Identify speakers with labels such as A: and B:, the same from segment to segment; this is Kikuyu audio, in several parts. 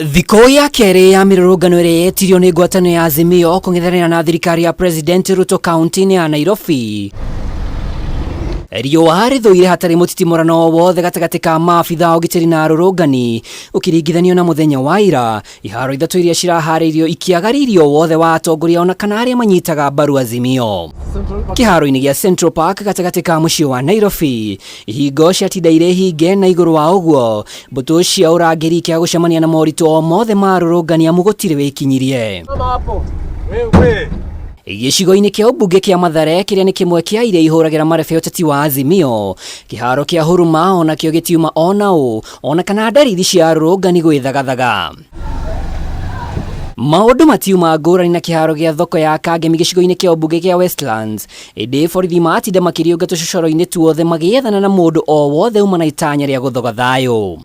A: Thikũ ya kerĩ ya mĩrũrũngano ĩrĩa yetirio nĩ ngwatanĩro ya Azimio kũng'ethanĩra na thirikari ya President Ruto kaunti-inĩ ya Nairobi. Riũa rĩthũire hatarĩ mũtitimũrano o wothe gatagatĩ ka maabitha a ũgitĩri na arũrũngani ũkĩringithanio na mũthenya wa ira. Iharo ithatũ iria ciraharĩirio ikĩaga riri o wothe wa atongoria ona kana arĩa manyitaga mbaru Azimio. Kĩharo-inĩ gĩa Central Park gatagatĩ ka mũciĩ wa Nairobi, ihingo ciatinda irĩ hinge na igũrũ wa ũguo mbũtũ cia ũrangĩri ikĩaga gũcemania na moritũ o mothe ma arũrũngani amu gũtirĩ wĩkinyirie. Gĩcigo-inĩ kĩa ũmbunge kĩa Mathare kĩrĩa nĩ kĩmwe kĩa iria ihũragĩra marebe ũteti wa Azimio, kĩharo kĩa Huruma onakĩo gĩtiuma ona ũ ona kana ndariri cia arũrũngani gwĩthagathaga. Maũndũ matiuma ngũrani na kĩharo gĩa thoko ya Kangemi gĩcigo-inĩ kĩa ũmbunge kĩa Westlands, ĩndĩ borithi matinda makĩriũnga tũcocoro-inĩ tuothe magĩethana na mũndũ o wothe uma na itanya rĩa gũthoga thayũ.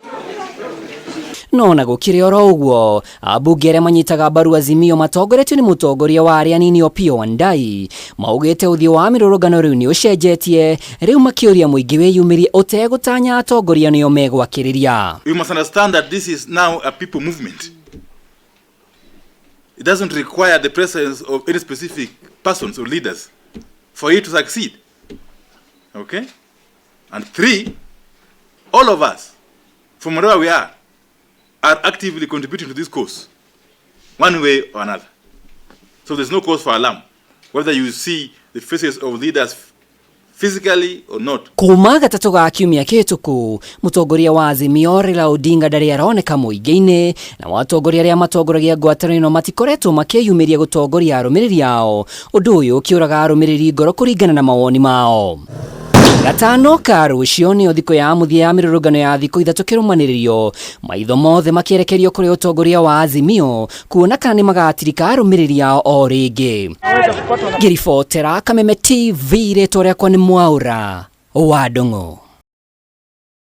A: No ona gũkĩrĩ oro ũguo, ambunge arĩa manyitaga mbaru Azimio matongoretio nĩ mũtongoria wa arĩa anini Opiyo Wandayi maugĩte ũthiũ wa mĩrũrũngano rĩu nĩ ũcenjetie, rĩu makĩũria mũingĩ wĩyumĩrie ũtegũtanya atongoria nĩo megwakĩrĩria.
B: We must understand that this is now a people movement. It doesn't require the presence of any specific persons or leaders for it to succeed. Okay? And three, all of us, from wherever we are, are actively contributing to this cause, one way or another. So there's no cause for alarm, whether you see the faces of leaders physically or not.
A: Kuma gatatũ ga kiumia kĩhĩtũku, mũtongoria wa Azimio Raila Odinga ndarĩ aroneka mũingĩ-inĩ, nao atongoria arĩa matongoragia ngwatanĩro ĩno matikoretwo makĩyumĩria gũtongoria arũmĩrĩri ao, ũndũ ũyũ ũkĩũraga arũmĩrĩri ngoro kũringana na mawoni mao. Gatano ka rũciũ nĩyo thikũ ya mũthia ya mĩrũrũngano ya thikũ ithatũ kĩrũmanĩrĩrio, maitho mothe makĩerekerio kũrĩ ũtongoria wa Azimio kuona kana nĩmagatirika arũmĩrĩri ao o rĩngĩ. Ngĩribotera Kameme TV, rĩtwa rĩakwa nĩ Mwaũra wa Ndung'u.